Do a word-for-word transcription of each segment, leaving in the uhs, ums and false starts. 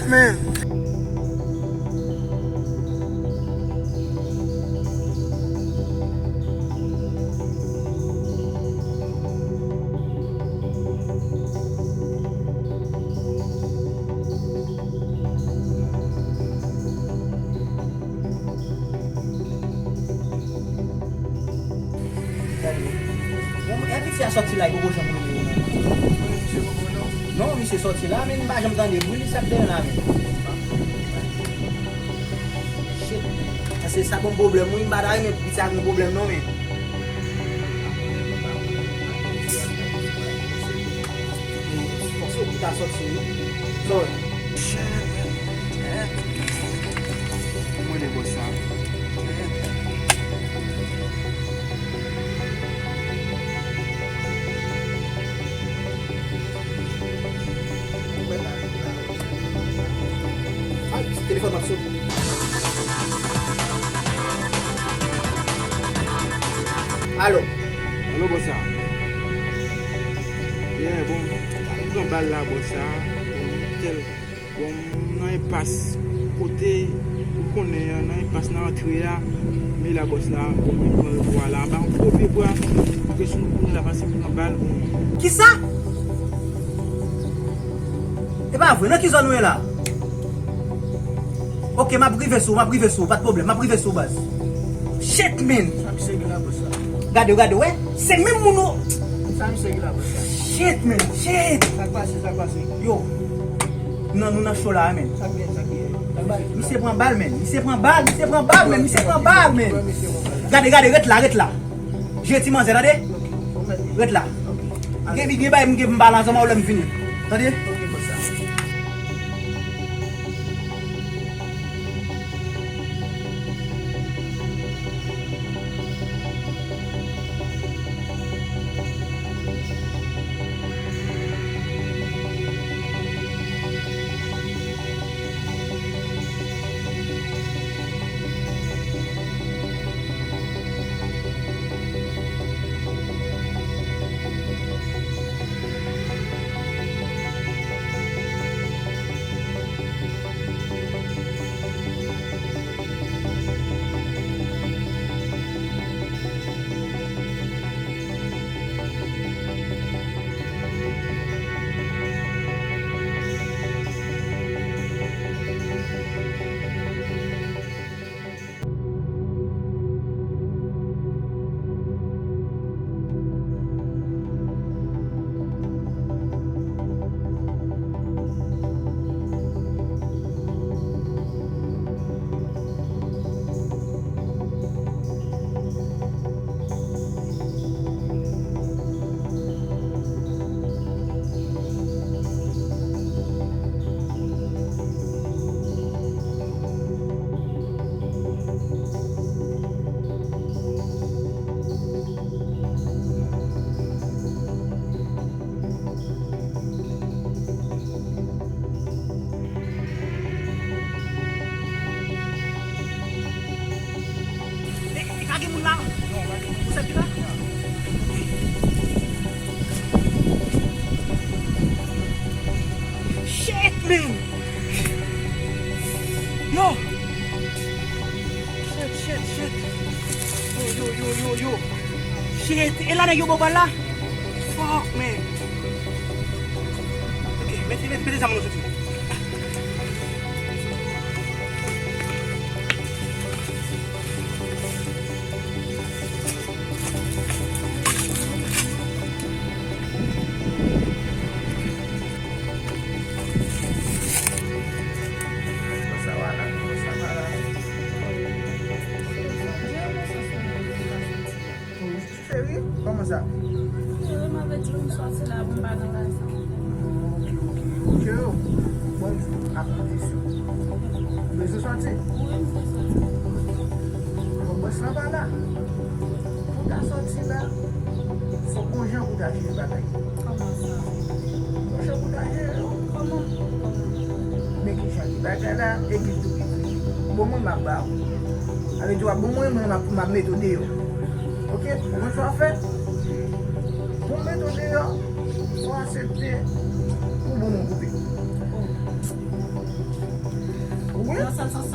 Man. Gade. Bon, epi fi a sòti la, li poko janm rele yo non. Non, misye sòti la, men m pa janm tande bri, li sa ap fè la, men. Shit. Sa se sa ban m pwoblèm, wi, m pa ta renmen piti a gen pwoblèm non, men. Fòk se ou ki ta sòti, wi. Sorry. Mwen de bòs sa. Ay, telefòn m ap sone. Alo. Alo, bòs sa. Yeah, bon, m pran bal la, bòs sa. Bon, tèl. Bon, m nan enpas kote ou konnen an, nan enpas nan antre a, men la bòs la, bon, mwen pran bwa la, anba yon gwo pye bwa, m preske konnen la pase m pran bal, bon. Kisa? E pa vre, nan ki zòn ou ye la? Ok, m ap rive sou ou, m ap rive sou ou, pa t pwoblèm, m ap rive sou ou, baz. Shit, man! Sa misye gen la, bòs la? Gade, gade, wè, se menm moun ou. Sa misye gen la, bòs la? Shit, man, shit! Sa k pase, sa k pase? Yo, nan, nou nan cho la, men. Sa k gen, sa k gen? Sa k pase? Misye pran bal, men. Misye pran bal, misye pran bal, men. Misye pran bal, men. Gade, gade, ret la, ret la. Jere ti manzè, tande? Ok, bon, mèt. Ret la. Ok. Gen, gen bagay m gen pou m pale ansanm ou lè m fini. Tande? Ok, bòs la. E, e ka gen moun la? Non, pa gen moun. Ou sèvi la? Shit, man! Yo! Shit, shit, shit. Yo, yo, yo, yo, yo. Shit, e la nèg yo ba w bal la? Fuck, man. Ok, mete, mete, mete zam nou soti. Cheri, kòman sa? Cheri, m avèti w, m sòti la pou m pa nan kay sa. Ok, ok, ok. Bonjou, a kondisyon. Ou bezwen sòti? Wi, m vle sòti. Bon, bòs lan pa la. Pou w ta sòti la, fòk gon jan pou w ta jere bagay. Kòman sa? Gon jan pou w ta jere yo. Kòman? Kòman? Men ki jan de bagay la, e ki tou ki tou. Bon, mwen m ap ba w. Sa vle di w ap bon mwen, mwen m ap, m ap mete w deyò. Ok? Ou konn sa w ap fè? Pou m mete w deyò, fò w aksepte pou bon mwen koupe. Oh.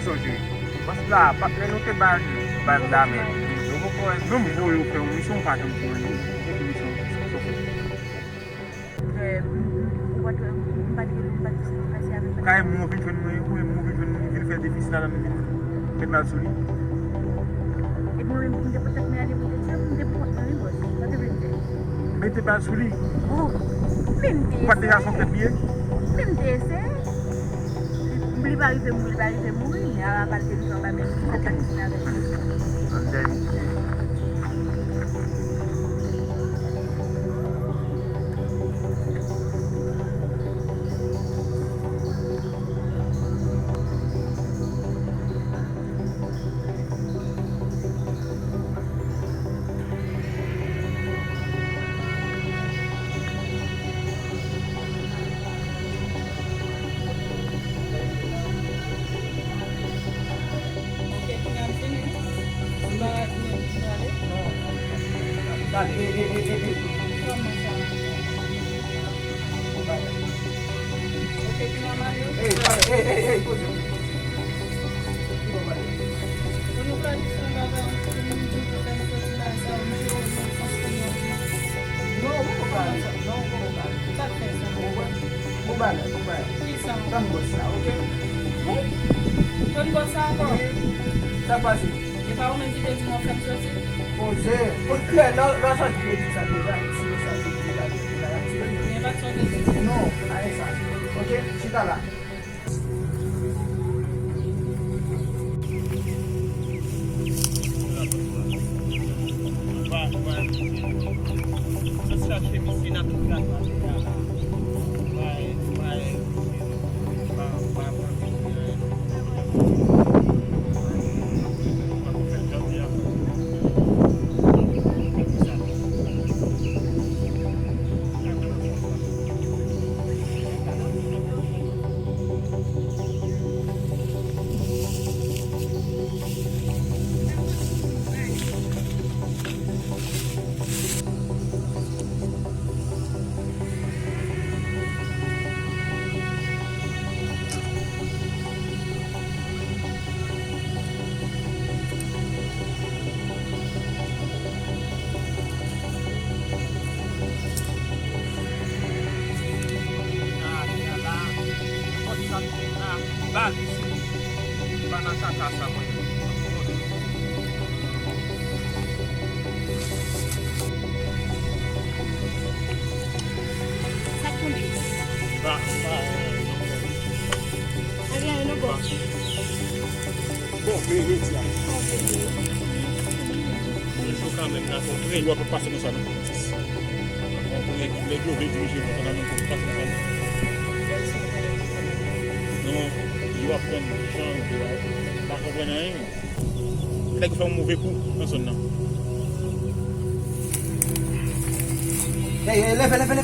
Sonje, patnè nou te ba l, ba l lamen. Nou poko wè menm voye w fè yon misyon, ou pa janm di anyen. Ou fè ki misyon? Sa w fè? Kay mwen, w vin jwenn mwen, ou menm ou vin jwenn mwen, vin fè defis la, la, vin met bal sou li. Epi mwen menm, m te pote mwen ale, mwen te di, m te pran mwen, bòs. Sa te vle di. Mete bal sou li. Oh, men m te eseye. Ou pa t deja son tèt li ye? Men m te eseye. Li pa rive mouri, li pa rive mouri, men a pa l te vivan, pa menm si se pa ki avè. An dènye. Ok, kounye a m fini. M pa menm prale. Kòman sa? Ok, kounye a m ale. Ey, ey, ey, ey, poze. Pou nou planifye yon bagay pou nou di pou fè n soti la, sa, m jere yon sens pou nou. Non, ou poko pale. Non, ou poko pale. Sa k fè sa? Ou wè? Bon bagay, bon bagay. Kisa? Tann bòs la, ok? Bon? Tann bòs la ankò? Wi. Sa k pase? E pa ou menm ki te di m w ap fè m soti? Poze. Poze. Lè, lè, lè w santi yo di sa deja, si yo santi yo deja, yo deja, y ap tire nou. Men pa t sa w te di. Non, pa gen sa. Ok? Chita la. Sa k tonbe? Ba, ba, euh, non, non. Sa gen anyen nan gòj. Bon, men, men, di a. Mwen cho kanmenm, la, konprann. Yo ap pase konsa, non? Nèg, nèg yo vle dirije, mwen, pandan nou pase konsa, non? Non, yo ap pran jan yo vle a. Pa konprann anyen. Nèg yo fè yon move kou nan zòn nan. Ey, ey, leve, leve, leve.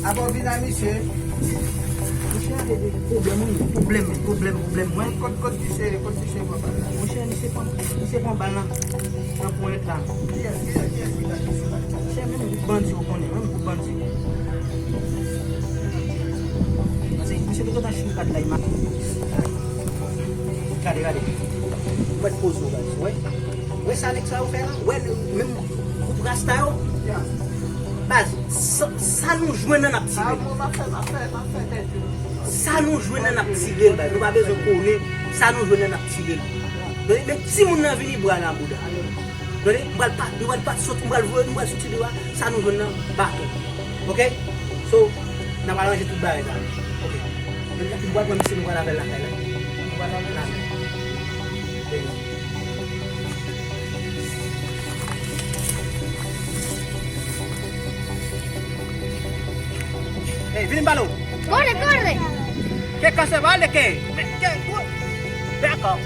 Avan w vin a misye. Misye ap ede pwoblèm, wi. Pwoblèm, pwoblèm, pwoblèm, mwen. Kot, kot misye, kot misye pran bal la? Monchè, misye pran, misye pran bal nan, nan ponyèt la. Kiyès, kiyès, kiyès ki gade misye la? Monchè, menm gwoup bandi, ou konnen, menm gwoup bandi. Misye te gentan chire kad la, imaje. Gade, gade. Ou mèt poze w, baz. Wè. Wè sa nèg sa yo fè la? Wè, menm gwoup rasta yo? Baz, sa, sa nou jwenn nan n ap tire l. Sa nou jwenn nan n ap tire l, baz. Nou pa bezwen konnen sa nou jwenn nan n ap tire l. Tande, men timoun nan vini bwa nan bouda. Tande, m pral pa, nou pral pa sot, m pral voye, nou pral soti deyò a, sa nou jwenn nan baton. Ok? So, n ap aranje tout bagay sa. Ok. M pral pran misye, nou pral avè l lakay la. Hey, vini m pale w. Corre, corre. ¿Qué cosa vale qué? ¿Qué? Ven acá.